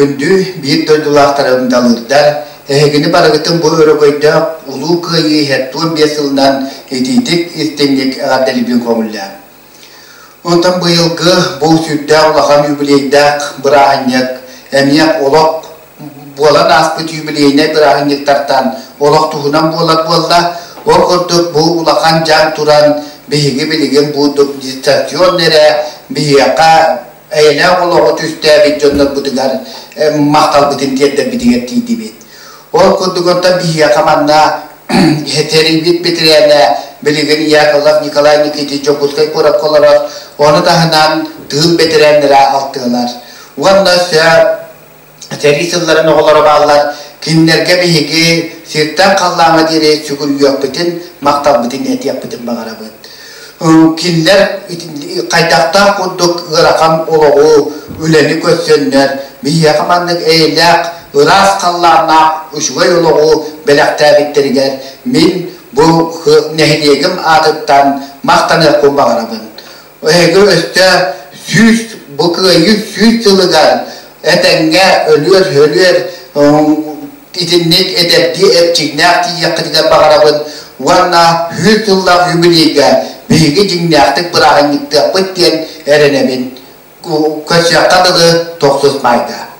Күндү биир дойдулаахтарым далыырдар, эһигини барыгытын бу өрөгөйдөөх Улуу Кыайыы 75 сылынан итиитик истиҥник эҕэрдэлиибин көҥүллээҥ. Онтон быйылгы бу сүрдээх улахан юбилейдаах бырааһынньык эмиэ олох буолан ааспыт юбилейнай бырааһынньыктартан олох туһунан буолар буолла. Ол курдук бу улахан дьаҥ туран биһиги билигин бу дистанционно эрэ биһиэхэ эйэлээх олоҕу түстээбит дьоннорбутугар махталбытын тиэрдэрбитигэр тиийдибит. Ол курдук онтон биһиэхэ манна тэрийбит бэтэрээнэ билигин Яковлев Николай Никитич Дьокуускай куоракка олорор, ону таһынан тыыл бэтэрээннэрэ алтыалар. Уонна өссө сэрии сылларын оҕолоро бааллар, кинилэргэ биһиги сиртэн халлааҥҥа диэри сүгүрүйүөхпүтүн, махталбытын этиэхпитин баҕарабыт. Кинилэр хайдахтаах курдук ыарахан олоҕу, үлэни көрсөннөр, биһиэхэ маннык эйэлээх, ыраас халлааннаах үчүгэй олоҕу бэлэхтээбиттэригэр мин бу нэһилиэгим аатыттан махтаныахпын баҕарабын. Эһиги өссө 100 бу кыайыы 100 сылыгар этэҥҥэ өлүөр-өлүөр итинник эдэрдии эрчимнээх тиийиэххитигэр баҕарабын уонна 100 сыллаах юбилейга биһиги дьиҥнээхтик бырааһынньыктыахпыт диэн эрэнэбин. Көрсүөххэ дылы тохсус маайга.